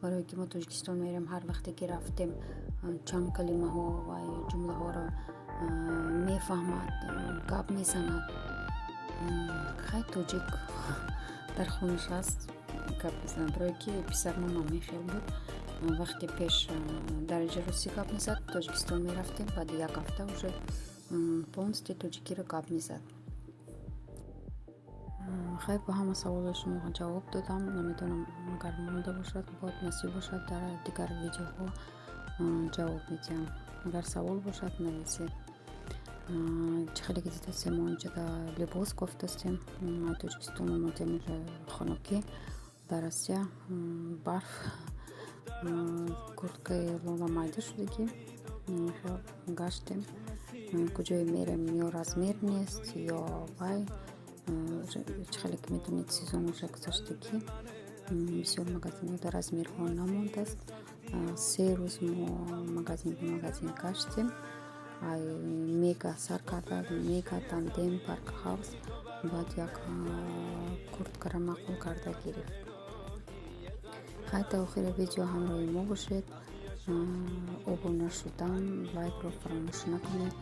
Барое ки мо Тоҷикистон мерем, ҳар вақте ки рафтем, чанд калимаҳо ва ҷумлаҳоро мефаҳмад, гап мезанад. Хай, тоҷик дар хонаш аст, гап мезанад. Барое ки писармам ҳамин хел буд, вақте пеш дараҷа русӣ гап мезад, Тоҷикистон мерафтем, баъди як ҳафта уже полностью тоҷикиро гап мезад. Хай, ба ҳама саволои шумо ҷавоб додам. Намедонам, агар монда бошад, бояд насиб бошад, дар дигар видеоҳо ҷавоб медиҳам. Агар савол бошад, нависед. Чӣ хеле ки дидастем, мо инҷода либос кофтастем. Тоҷикистон омадем, уже хунукӣ, дар Россия барф. Курткаи Лола майда шудагӣ, гаштем, куҷое мерем, ё размер нест, ё вай. Чӣ хеле ки медонед, сезон уже гузаштагӣ, бисёр магазинҳо дар размерҳо намондааст. 3 рӯз мо магазин ба магазин гаштем, ай Мега сар карда, Мега, Тандем, Парк Хаус, баъд як курткара маъқул карда гирифт. Хай, то охири видео ҳамроҳи мо бошед. Обуна шудан, лайкро фаромӯш накунед.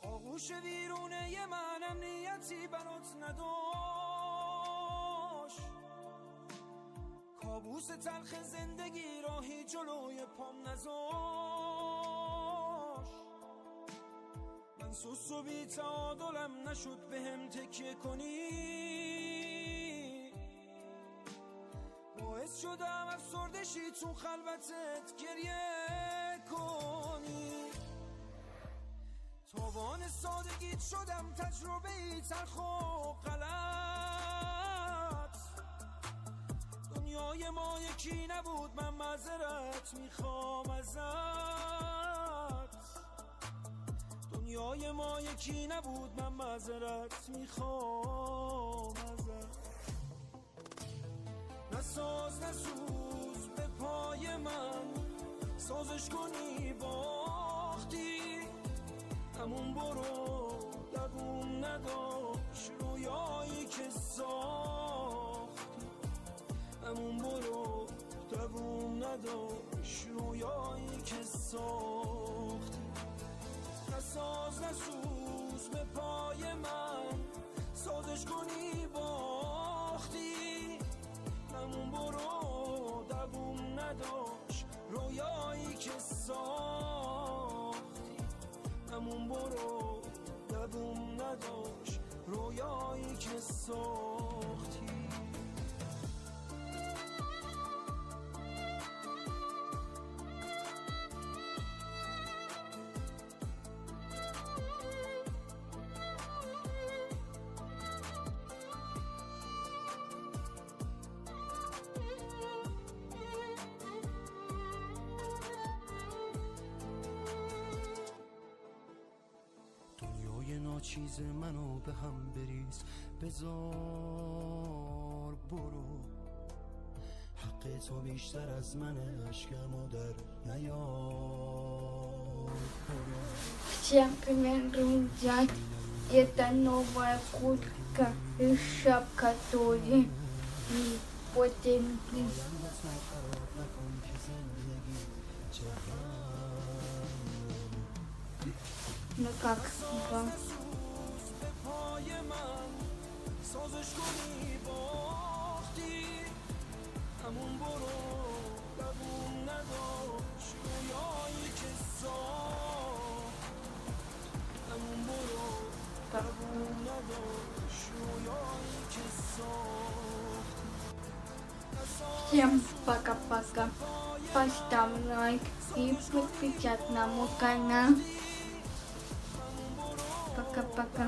آغوش ویرونه من امنیتی برات نداشت، کابوس تلخ زندگی راهی جلوی پام نذاشت. من سوس و بی تعادلم نشد بهم تکیه کنی، باعث شدم افسردشی تو خلوتت گریه کنی. تاوان سادگیت شدم، تجربه ای تلخ و غلط. دنیای ما یکی نبود، من معذرت میخوام ازت. دنیای ما یکی نبود، من معذرت میخوام ازت. نساز نسوز به پای من، سازش کنی باختی. همون برو دووم نداشت رویایی که ساختی. همون برو دووم نداشت رویایی که ساختی. نساز نسوز به پای من، سازش کنی باختی. همون برو دووم نداشت رویایی که ساختی. همون برو دووم نداشت رویایی که ساختی. چیز منو به هم بریز، بذار برو. حق تو بیشتر از منه، اشکمو در نیار. Всем привет, друзья! Это новая куртка и шапка тоже. И ботинки. Ну как вам? سازش کنی باختی. همون برو دووم نداشت رویایی که ساخت. همون برو دووم نداشت رویایی که ساخت. Всем пока-пока. Поставь лайк и подписаться на мой канал. Пока-пока.